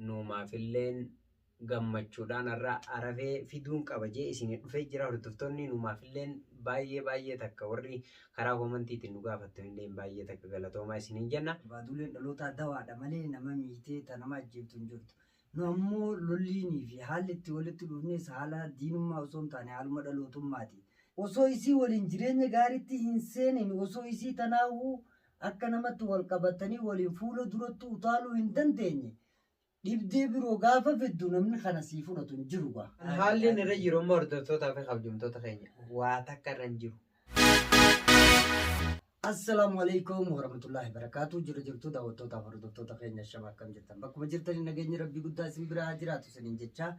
Nuumaafilleen gammachuudhaan har'a Arafee fiduun qaba jee isinii dhufee jira. Hordoftoonni nuumaafilleen baay'ee baay'ee takka warri karaa koomantiitiin nu gaafattanilleen baay'ee takka galatoomaa isiniin jenna. Baaduuleen dhalootaa dawaadha malee nama miitee ta nama ajjeeftu hin jirtu. Nu ammoo lolliinii fi haalli itti walitti dhufnes haala diinummaa osoo hin taane haaluma dhalootummaati. Osoo isii waliin jireenya gaariitti hin seenin, osoo isii tanaahuu akka namatti wal qabatanii waliin fuula durattuu utaaluu hin dandeenye, dhibdee biroo gaafa fiddu namni kana sii fudhatu hin jiru gaa. Haalli inni irra jiru amma hordoftootaa fi kabajamtoota keenya waa takka irra hin jiru. Assalaamu alaikum warahmatullahi wabarakatuh. Jira jirtu daawwattootaaf hordoftoota keenya, shama akkam jirtan? Bakkuma jirtanii nageenyi Rabbii guddaa isin biraa haa jiraatu isiniin jecha.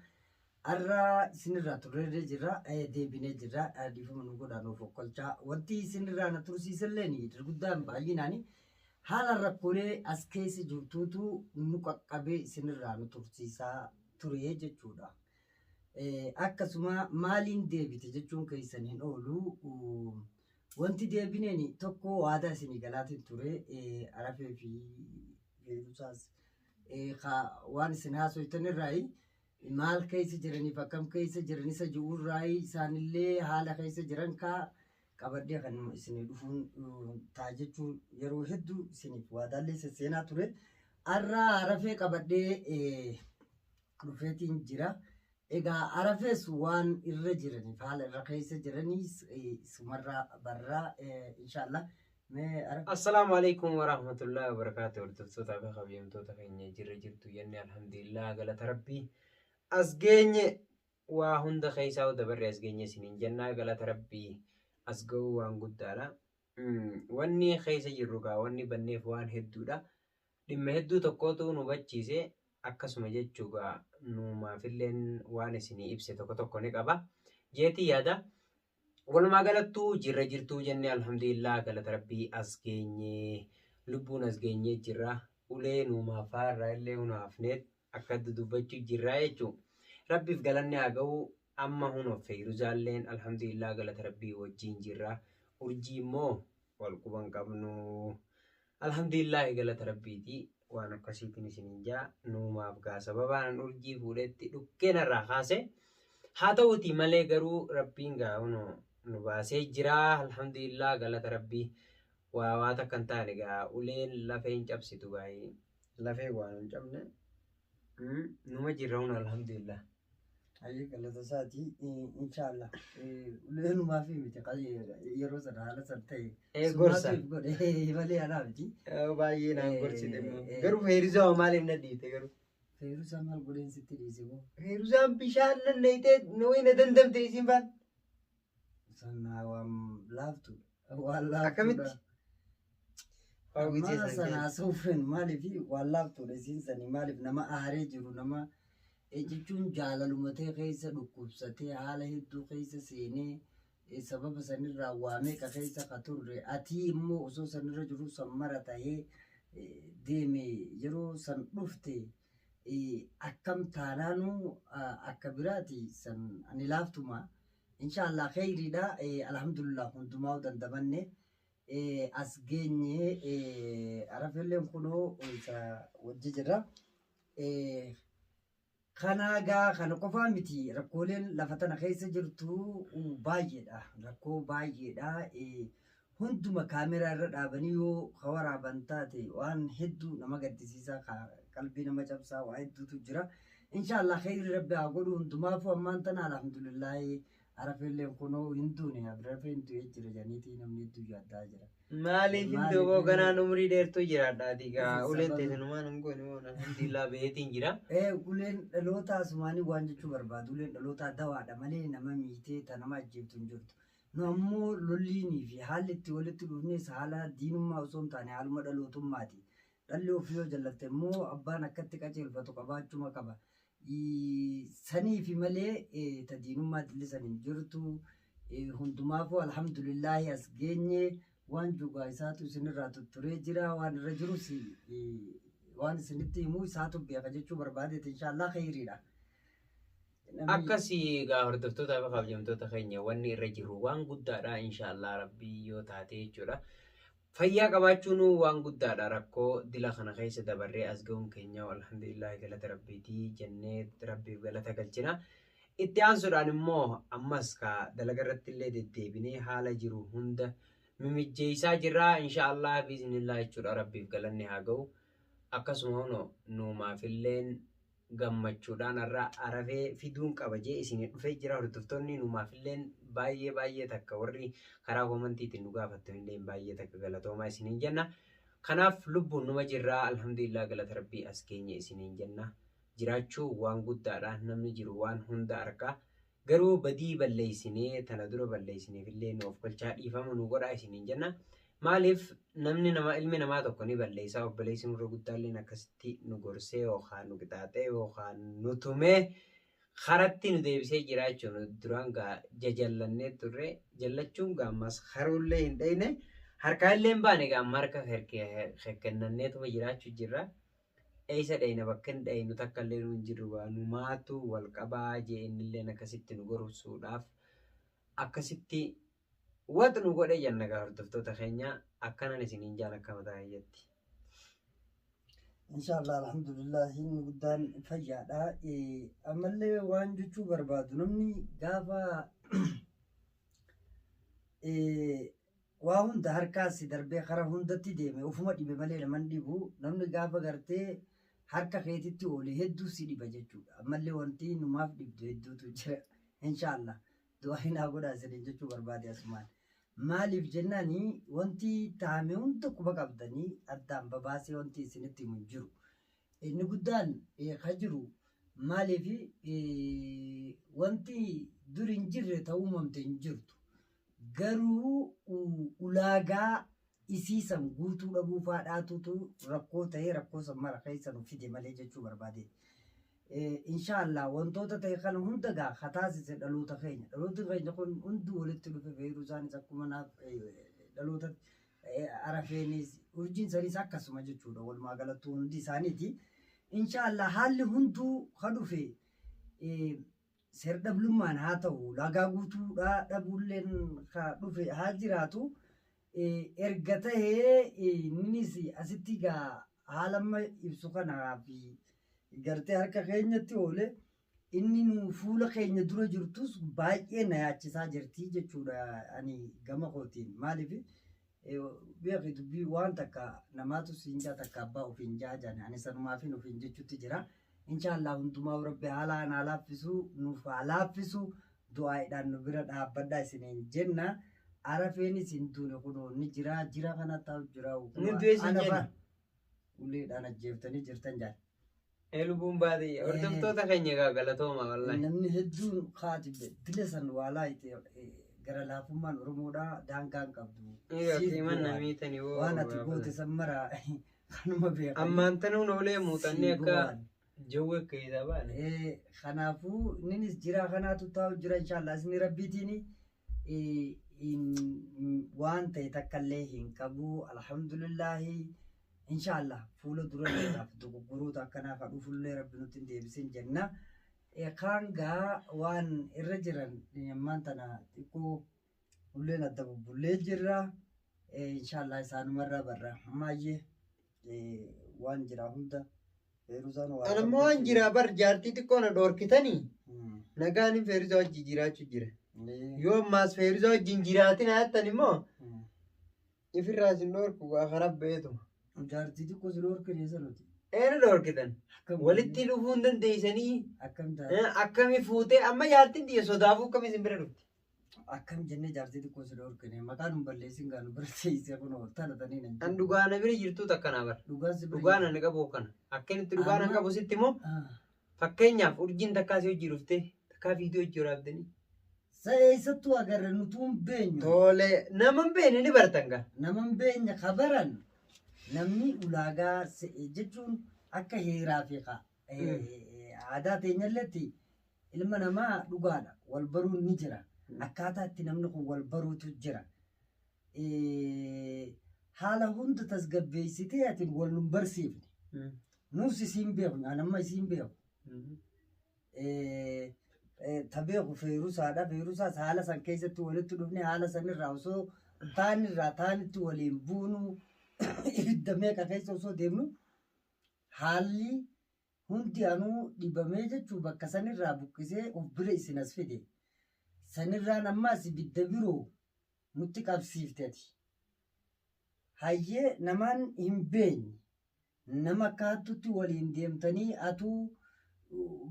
Har'a isinirraa turreerree jirra, deebinee jirra. Dhiifama nu godhaa, nuuf okkolchaa. Wanti isinirraa na tursiiselleen guddaan baay'inaani haala rakkoolee as keessa jirtuutu nu qaqqabee isinirraa nu tursiisaa ture jechuudha. Akkasuma maaliin deebite jechuun keessan hin oolu. Wanti deebineen tokko waadaa isinii galaatiin ture, Arafee fi Feerusaas waan isin haasoytan irraayi maal keessa jiraniif akkam keessa jiran isa ji'urraayi isaanillee haala keessa jiran kaa qabadhee kan isinii dhufuun ta'a jechuun yeroo hedduu isiniif waadaallee sesseenaa ture. Har'a Arafee qabadhee dhufeetiin jira. Egaa Arafees waan irra jiraniif haala irra keessa jiraniis isumarraa barraa inshaallah. Mee Arafee. Assalaamu alaikum warahmatullahi wabarakaatuh. Hordoftootaa fi kabajamtoota keenya, jirra jirtu jenne, alhamdulillah, galata Rabbii as geenye. Waa hunda keessaa dabarre as geenye isiniin jennaa, galata Rabbii as ga'uu waan guddaadha. Wanni keessa jirru gaa wanni banneef waan hedduudha. Dhimma hedduu tokkotu nu hubachiise, akkasuma jechuu gaa nuumaafilleen waan isinii ibse tokko tokko ni qaba. Jeetii yaada. Walumaa galattuu jirra jirtuu jenne, alhamdulillah, galata Rabbii as geenye, lubbuun as geenyee jirra. Ulee nuumaaf irraa illee hunu hafneet akka dudubbachuu jirra jechuu. Rabbiif galanni haa ga'u. Amma huno Feyruzaalleen alhamdulillah, galata Rabbii wajjin jirra. Urjii immoo wal quban qabnu. Alhamdulillah, galata Rabbiiti. Waan akkasiitiin isiniin jaa, nuumaaf gaa sababaan urjii fuudhetti dhukkeen irraa kaase. Haa ta'uutii malee garuu Rabbiin gaa huno nu baasee jira. Alhamdulillah, galata Rabbii. Waa waa takka hin taane gaa uleen lafee hin cabsitu gaa lafee waan hin cabne numa jirra huno, alhamdulillah. Hayyee, galata isaati inshaallah. Uleenumaa fi miti yeroo sana haala san ta'e. Gorsa. Sumaatu godhe malee anaa miti. Baay'ee naan gorsite immoo. Garuu Feeruzaa hoo maaliif na dhiite garuu? Feeruzaa maal godheen sitti dhiise moo? Feeruzaan bishaan nan neeyitee wayii na dandamte isiin faan. Sana waan laaftuudha. Waan laaftuudha. Akkamitti? Amma sana haasa'uuf maaliif waan laaftuudha isiin sanii, maaliif nama aaree jiru, nama jechuun jaalalumatee keessa dhukkubsatee haala hedduu keessa seenee sababa sanirraa waa meeqa keessa ka turre, atii immoo osoo sanirra jiru san mara tahee deeme, yeroo san dhufte akkam taanaanuu akka biraati san ani laaftuma. Inshaallah kheyriidha, alhamdulillah, hundumaa dandamanne as geenye. Arafeelleen kunoo isa wajji jira. Kana gaa kana qofaa miti, rakkooleen lafa tana keessa jirtu baay'eedha. Rakkoo baay'eedha. Hunduma kaameraa irra dhaabanii yoo ka waraaban taate waan hedduu nama gaddisiisaa, qalbii nama cabsaa waa hedduutu jira. Inshaallah kheyri Rabbi haa godhu hundumaafuu. Ammaan tana alhamdulillahi, Arafeelleen kunoo hin duune. Arafeen du'ee jira janiitii namni hedduu yaaddaa jira. Maaliif hin Maaliif duuboo ganaan umrii dheertuu jiraadhaati gaa uleen teessanumaan hin goone moo, alhamdulillah, beetiin jira. Uleen dhalootaa asumaanii waan jechuu barbaadu, uleen dhalootaa dawaadha malee nama miitee ta nama ajjeeftu hin jirtu. Nu ammoo lolliinii fi haalli itti walitti dhufnes haala diinummaa osoo hin taane haaluma dhalootummaati. Dhalli ofii yoo jallatte immoo abbaan akkatti qajeelfatu qabaachuma qaba. Saniifi malee ta diinummaa dillisan hin jirtu. Hundumaafuu alhamdulillaahi as geenye. Waan jugaa isaatu isinirraa tutturee jira, waan irra jirus waan isinitti himu isaatu beeka jechuu barbaadeeti. Inshaallah kheyriidha. Akkasii egaa hordoftootaa fi kabajamtoota keenya, wanni irra jiru waan guddaadha, inshaallah Rabbii yoo taate jechuudha. Fayyaa qabaachuun waan guddaadha. Rakkoo dila kana keessa dabarree as ga'uun keenya alhamdulillah galata rabbiitii jennee rabbiif galata galchina. Itti aansuudhaan immoo ammas ka dalaga irratti illee deddeebinee haala jiru hunda mimijjeessaa jirra. Inshaallah biiznillah jechuudha rabbiif galanni haa ga'u. Akkasuma hunoo nuumaafilleen gammachuudhaan har'a arafee fiduun qaba jee isinii dhufee jira. Hordoftoonni nuumaafilleen baay'ee baay'ee takka warri karaa koomantiitiin nu gaafattan illee baay'ee takka galatoomaa isiniin jenna. Kanaaf lubbuun numa jirraa alhamdulillah galata rabbii as keenya isiniin jenna. Jiraachuu waan guddaadha. Namni jiru waan hunda argaa. Garuu badii balleessinee tana dura balleessineef illee nu of galchaa dhiifama nu godhaa isiniin jenna. Maaliif namni nama ilmi namaa tokko ni balleessaa obboleessi nurra guddaalleen akkasitti nu gorsee yookaan nu qixaaxee yookaan nu tumee karatti nu deebisee jira jechuun duraan gaa jajallannee turre jallachuun gaa ammas haruullee hin dhayne harkaa illee hin baane gaa amma harka kennanneetuma jiraachuu jirra. Eessa dhayna bakka hin dhaynu takka illee nu hin jirru waa numaatu wal qabaa jee innilleen akkasitti nu gorsuudhaaf akkasitti Wat nu godhe jenna gaa hordoftoota keenya akkanan isiniin jaan akka mataa kiyyatti. Inshaallah alhamdulillah inni guddaan fayyaadha. Ammallee waan jechuu barbaadu namni gaafa waa hunda harkaas darbee kara hundatti deeme ofuma dhibe malee naman dhibu namni gaafa gartee harka keetitti oole hedduu si dhiba jechuudha. Ammallee wanti numaaf dhibdu hedduutu jira. Inshaallah. Du'aayi naa godhaa isiniin jechuu barbaade asumaan. Maaliif jennaani wanti taame hunda quba qabdanii addaan babaasee wanti isinitti himu hin jiru. Inni guddaan ka jiru maaliif wanti dur hin jirre ta uumamte hin jirtu. Garuu ulaagaa isii san guutuu dhabuu faadhaatutu rakkoo ta'ee rakkoo san mara keessa nu fide malee jechuu barbaade. Inshaallah wantoota ta'e kana hunda gaa ka taasise dhaloota keenya. Dhalooti keenya kun hunduu walitti dhufe feeruu isaanis akkuma naaf dhaloota arafeenis urjiin saniis akkasuma jechuudha walumaa galattuu hundi isaaniiti. Inshaallah haalli hunduu ka dhufe seer-dhablummaan haa ta'u ulaagaa guutuu dhabuulleen ka dhufe haa jiraatu. Erga tahee innis asitti gaa haala amma ibsu kanaa fi gartee harka keenyatti oole inni nu fuula keenya dura jirtus baay'ee na yaachisaa jirti jechuudha ani gama kootiin maaliif beeki dubbii waan takka namaatu siin jaa takka abbaa ofiin jaa jaan ani sanumaafin ofiin jechutti jira inshaallah hundumaa rabbi haalaan haa laaffisu nuuf haa laaffisu du'aa'idhaan nu bira dhaabbadhaa isiniin jenna arafeenis hin duune kunoo ni jira jira kana taa'u jira Ni du'e siin jenna. Uleedhaan ajjeeftanii jirtan jaal. Ee lubbuun baate hordoftoota keenya egaa galatooma wallahi. Namni hedduun kaati dila san waa laayite gara laafummaan Oromoodhaa daangaa hin qabdu. Egaa Siif qiiman bu'aan. namiitani woo. Waan ati goote san mara kanuma beekan. Ammaan tanuun oolee muuxannee Sii akka bu'aan. jawwee keessaa baane. Kanaafuu inninis jira kanaatu taa'u jira inshaallah isin rabbiitiin waan ta'e takka illee hin qabu alhamdulillahi inshaallah fuula dura illee dogoggoroota akkanaa ka dhufullee rabbi nutti hin deebisin jenna. Kaan gaa waan irra jiran ammaan tana xiqqoo ulleen adda bubbullee jirra. Inshaallah isaanumarraa barra ammayyee waan jira hunda Feeruzaan waa An ammoo waan jira bar jaartii xiqqoo na dhoorkitanii nagaan hin Feeruzaa wajjin jiraachuu jira. Yoo ammaas Feeruzaa wajjin jiraatin haattan immoo ifirraa isin dhoorku karaa beetuma. Jaartii xiqqoo si dhoorkine isa nuti. Eenu dhoorkitan? Akkam Walitti dhufuu hin dandeessanii Akkam taate? Akkami fuutee amma jaartiin tiyya sodaafuu akkami isin bira dhufti? Akkam jennee jaartii xiqqoo si dhorkine maqaa nun balleessin gaa nu bira teessee kun tana tanii nan An dhugaa na bira jirtuu takka naa bara. Dhugaan si bira Dhugaan jirti. ani qabu kana. Akka inni dhugaan an Amma- qabu sitti immoo fakkeenyaaf urjiin takkaa si hojii dhuftee takkaa viidiyoo hojii waraabdanii. Sa eessattuu agarre nutuu hin beenyu. Tole nama hin beekne ni bartan gaa. Nama hin beekne kabaran namni ulaagaa jechuun akka heeraa fi aadaa teenyalleetti ilma namaa dhugaadha wal baruun ni jira. Akkaataa itti namni kun wal baruutu jira. Haala hunda tasgabbeessitee ati wal nun barsiifne. Nuus isiin beeknu ani amma isiin beeku. Ta beeku feerusaadha. Feerusaas haala san keessatti walitti dhufne haala sanirraa osoo Taanirraa taanitti waliin buunu ibidda meeqa keessa osoo deemnu haalli hundi anuu dhibamee jechuu bakka sanirraa buqqisee of bira isin as fide. Sanirraan ammaas ibidda biroo nutti qabsiifte ati. Hayyee namaan hin beenye nama akka hattutti waliin deemtanii atuu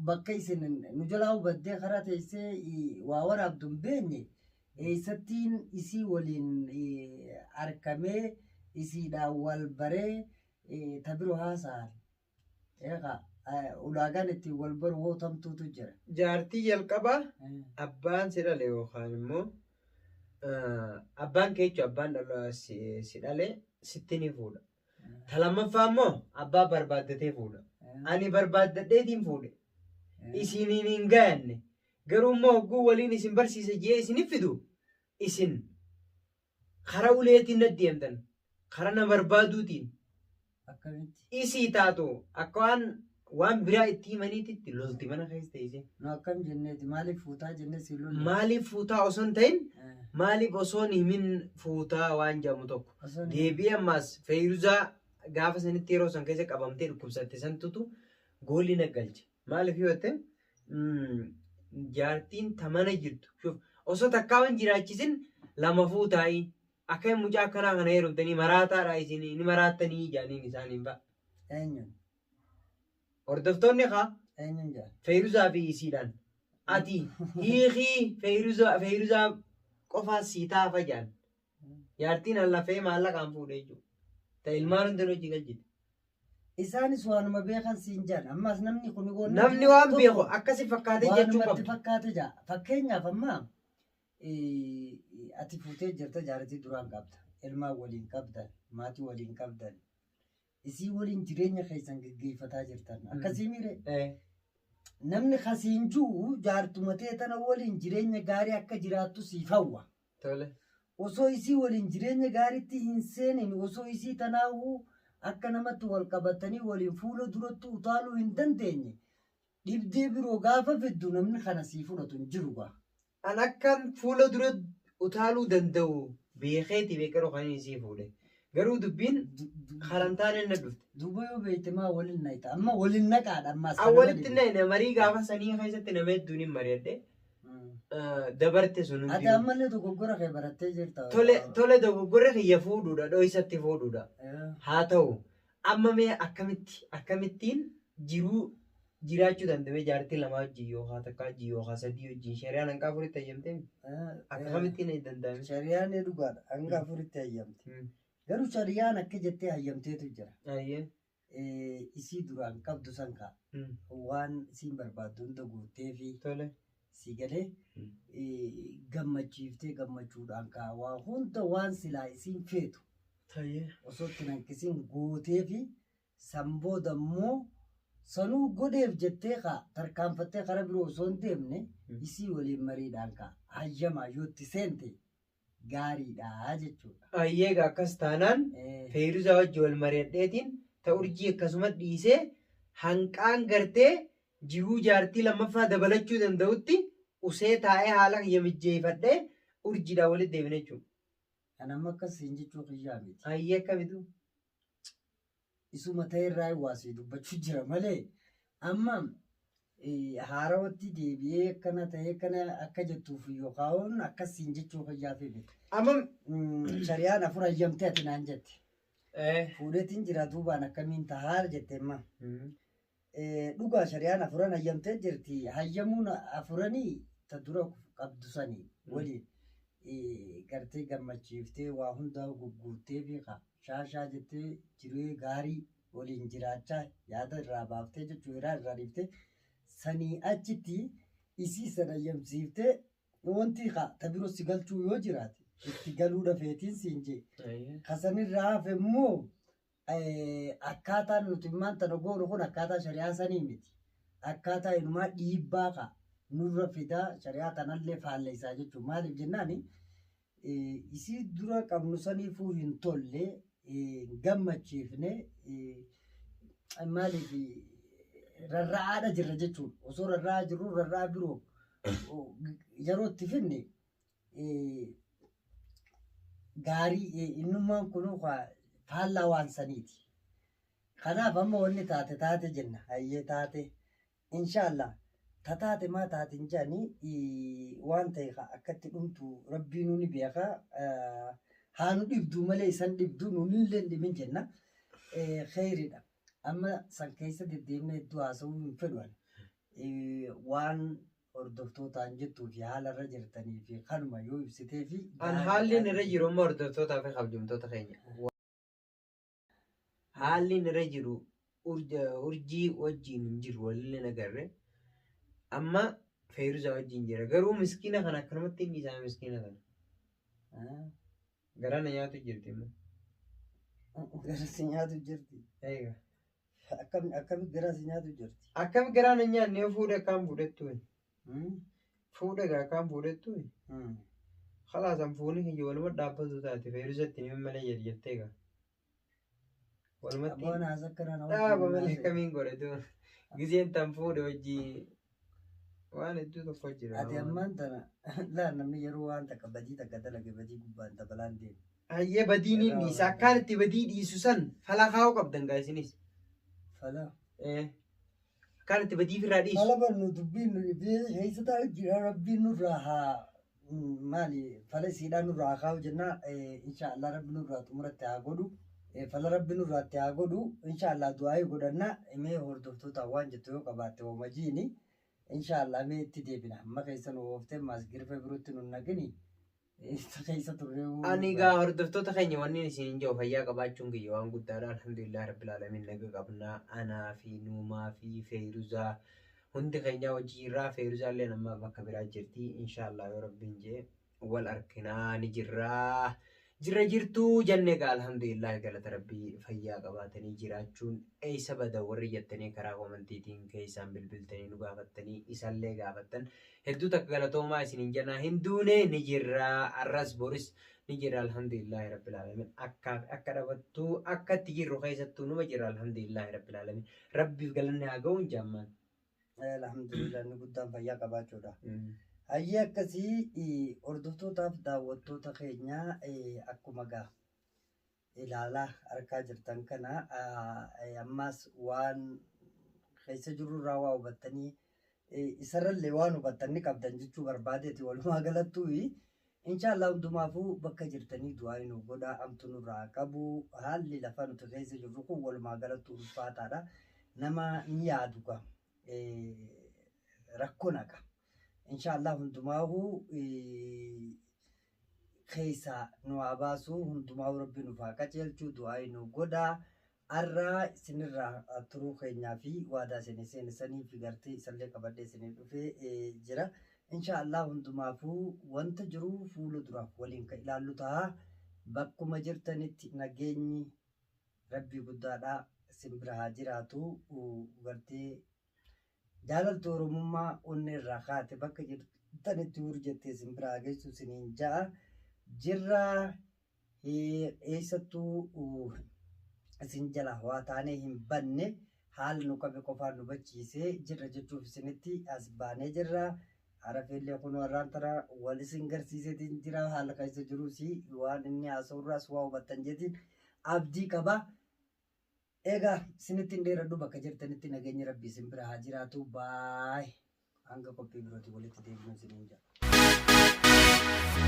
bakka isin nu jalaa hubattee karaa teessee waa waraabdu hin beenye eessattiin isii waliin arkamee isiidhaan wal baree ta biroo haasa'an. Eegaa ulaagaan ittiin wal baru hoo tamtuutu jira. Jaartii jalqabaa abbaan si dhale yookaan immoo abbaan kee jechuun abbaan dhala si dhale sitti ni fuudha. Ta lammaffaa immoo abbaa barbaaddatee fuudha. Ani barbaaddadheetiin fuudhe. Isiniin hin gayanne. Garuu immoo hogguu waliin isin barsiise jee isinif fidu isin kara uleetiin na deemtan. Kara na barbaaduutiin Akkamitti? isii taatu akka waan biraa itti himaniititti lolti mana keessa teessee. Nu akkam jenneeti maaliif fuutaa jennee si lolle? Maaliif fuutaa osoo hin ta'in maaliif osoo hin himin fuutaa waan jedhamu tokko. Osoo hin Deebi'ee ammaas Feyruzaa gaafa sanitti yeroo san keessa qabamtee dhukkubsatte santutu goolii na galche. Maaliif yoo jette jaartiin ta mana jirtu shuf osoo takkaa waan jiraachisin lama fuutaayi akka mucaa akkanaa kana heerumtanii maraataadha isin ni maraattanii jaaniin isaaniin fa'a. Eenyuun? Hordoftoonni kaa Eenyuun jaa? Feyruzaa fi isiidhaan ati hiikii Feyruzaa qofaa sii taafa jaan. Jaartiin allafee maallaqaan fuudhe jechuudha. Ta ilmaan hundinuu hojii galchite. Isaanis waanuma beekan siin jaan. Ammaas namni kun goon Namni waan beeku akkasi fakkaatee jechuu waanumatti qabdu. fakkaate jaa. Fakkeenyaaf amma ati fuutee jirta jaartii duraan qabda. Ilmaan waliin qabdan, maatii waliin qabdan. Isii waliin jireenya keessan geggeeffataa jirtan. Akkasii miire namni kasiin jiru jaartuma tee tana waliin jireenya gaarii akka jiraattu siif hawwa. Tole. Osoo isii waliin jireenya gaariitti hin seenin osoo isii tanaahuu akka namatti wal qabatanii waliin fuula duratti utaaluu hin dandeenye dhibdee biroo gaafa fiddu namni kana sii fudhatu hin jiru gaa. An akkan fuula dura utaaluu danda'u beekeeti beekaroo kan inni sii fuudhe. Garuu dubbiin karan taaneen na dhufte. Duuba yoo beekte maa waliin naqxa amma waliin naqaadha ammaas. An walitti naqne marii gaafa sanii keessatti nama hedduun hin mari'adhe. Dabarte sun Ati hundinuu. ammallee dogoggora kee barattee jirta. Tole tole dogoggorri kiyya fuudhuudha dho'isatti fuudhuudha. Haa ta'u amma mee akkamitti akkamittiin jiruu jiraachuu danda'ame jaartii lamaa wajjin yookaan takka wajjin yookaan sadii wajjin shari'aan hanga afuritti hayyamtee akkamittiin danda'ame? Shari'aan dhugaadha hanga afuritti hayyamte. Garuu shari'aan akka jettee hayyamteetu jira. Ayyee. Isii duraan qabdu san kaa waan isiin barbaaddu hunda guuttee fi Tole. si galee gammachiiftee gammachuudhaan kaa waa hunda waan silaa isiin feetu Tayyee. osoo itti hanqisiin guutee fi san booda immoo sanuu godheef jettee kaa tarkaanfattee karaa biroo osoo hin deemne isii waliin mariidhaan kaa hayyamaa yoo itti seente gaariidha jechuudha. Ayyee egaa akkas taanaan Feyruzaa wajji wal mari'adheetiin ta urjii akkasuma dhiisee hanqaan gartee jiruu jaartii lammaffaa dabalachuu danda'utti usee taa'ee haala kiyya mijjeeffadhee urjiidhaan walitti deebine jechuudha. Kan amma akkas siin jechuu kiyyaa miti. Ayyee akkamitu? Isuma ta'e irraa waasii dubbachuu jira malee amma haarawatti deebi'ee akkana ta'e akkana akka jettuuf yookaan akkas siin jechuu kiyyaa fi miti. Amma Shari'aan afur hayyamtee ati naan jette. Fuudheetiin jira duubaan akkamiin tahaa jette amma. Dhugaa shari'aan afuran hayyamtee jirti. Hayyamuun afuranii ta dura qabdu sanii waliin gartee gammachiiftee waa hundaa gugguuttee fi shaashaa jettee jiruu gaarii waliin jiraachaa yaada irraa baaftee jechuu irraa irraa dhiiftee sanii achitti isii sana hayyamsiiftee wanti ta biroo si galchuu yoo jiraate itti galuu dhafeetiin siin jee. Kasanirraa hafe immoo akkaataan nuti immaan tana goonu kun akkaataa shari'aa sanii miti. Akkaataa inumaa dhiibbaa ka nurra fidaa shari'aa tanallee faalleessaa jechuudha. Maaliif jennaan isii dura qabnu saniifuu hin tolle gammachiifne maaliif rarra'aadha jirra jechuudha. Osoo rarra'aa jirru rarra'aa biroo yeroo itti finne Gaarii innummaan kunuu faallaa waan saniiti. Kanaaf amma wanni taate taate jenna. Hayyee taate. Inshaallah tataate maa taate hin jedhanii waan ta'e akkatti dhumtu rabbiinuu ni beeka. Haa nu dhibduu malee isan dhibduu nunillee hin dhibin jenna. Kheyriidha. Amma san keessa deddeemnee hedduu haasa'uu hin fedhu ani. Waan hordoftootaan jettuu fi haala irra jirtanii fi kanuma yoo ibsitee fi An haalli inni irra jiru amma hordoftootaa fi kabajamtoota keenya. Haalli inni irra jiru urjii wajjin hin jiru walillee hin agarre. Amma Feeruzaa wajjin jira. Garuu miskiina kana akkanumatti inni isaa miskiina kana. Garaa na nyaatu jirti immoo. Gara si nyaatu jirti. Eega. Akkami akkami gara si nyaatu jirti. Akkami garaa na nyaanne yoo fuudhe akkaan fuudhettu. Fuudhe gaa akkaan fuudhettu. Khalaas an fuuni kiyya waluma dhaabbatu taate Feeruzatti ni malee jedhi jettee gaa. Walumatti Abboon haasa akkanaa nama dhaaba wajjin malee haasa'e. kamiin godhe duuba. Gizeen tan fuudhe hojii waan hedduu tokko jira. Ati ammaan tana laa namni yeroo waan takka badii takka dalage badii gubbaan dabalaan deema. Hayyee badii niin Irraa dhiisa. waan Akkaan itti badii dhiisu san fala kaa'uu qabdan gaa isinis. Fala. Akkaan itti badii ofirraa dhiisu. Fala barnu dubbiin nu keessa taa'u jira rabbiin nurraa haa maali fala isiidhaa nurraa haa kaa'u jenna inshaallah rabbi nurraa xumuratti haa godhu. Fala rabbi nurraatti haa godhu inshaallah du'aayii godhanna mee hordoftootaan waan jettu yoo qabaatte homajiini inshaallah mee itti deebina amma keessa nu ooftee maas girfa birootti nu naqini keessa turree. Ani egaa hordoftoota keenya wanni isin hin jiru fayyaa qabaachuun kiyya waan guddaadha. Alhamdulillah rabbil alamin naga qabnaa. Anaa fi Nuumaa fi Feeruzaa hundi keenyaa hojii irraa Feeruzaa illee amma bakka biraa jirti. Inshaallah yoo rabbiin jee wal arkinaa ni jirraa. Jirra jirtuu jenne egaa alhamdulillah galata rabbii fayyaa qabaatanii jiraachuun eessa bada warri jettanii karaa komantiitiin keessaan bilbiltanii nu gaafattanii isallee gaafattan hedduu takka galatoomaa isiniin jennaa hin duune ni jirraa arras boris ni jirra alhamdulillah rabbil alamin akka akka dhabattuu akka itti jirru keessattuu numa jirra alhamdulillah rabbil alamin rabbiif galanni haa ga'uun jaammaan. Alhamdulillah inni guddaan fayyaa qabaachuudha. Hayyee akkasii hordoftootaaf daawwattoota keenya akkuma gaa ilaalaa harkaa jirtan kana ammas waan keessa jirru irraa waa hubattanii isarrallee waan hubattan ni qabdan jechuu barbaadeeti walumaa galattuu. Inshaallah hundumaafuu bakka jirtanii du'aa nu godhaa amtu nurraa qabu haalli lafa nuti keessa jirru kun walumaa galattuu ulfaataadha. Nama ni yaadu gaa rakkoo naqa. Inshaallah hundumaafuu keessaa nu haa baasu hundumaafuu rabbi nuuf haa qajeelchu du'aa nu godhaa. Har'a isinirraa turuu keenyaa fi waadaa isinii seenisanii fi gartee isallee qabadhee isinii dhufee jira. Inshaallah hundumaafuu wanta jiru fuula duraaf waliin kan ilaallu ta'a. Bakkuma jirtanitti nageenyi rabbii guddaadha isin bira haa jiraatu. Gartee jaalaltu Oromummaa onnee irraa kaate bakka jirtanitti hurjettee isin bira haa geessu isiniin ja'a. Jirra eessattuu isin jala waa taanee hin banne haala nu qabe qofaan nu bachiisee jirra jechuuf isinitti as baanee jirra. Arafeellee kun warraan tana wal isin garsiiseetiin jira haala keessa jiruus waan inni haasa'urraas waa hubattan jeetiin abdii qaba. Egaa isinitti hin dheeradhu bakka jirtanitti nageenyi rabbi isin bira haa jiraatu. Baay hanga qophii birootii walitti deebinu isiniin jedha.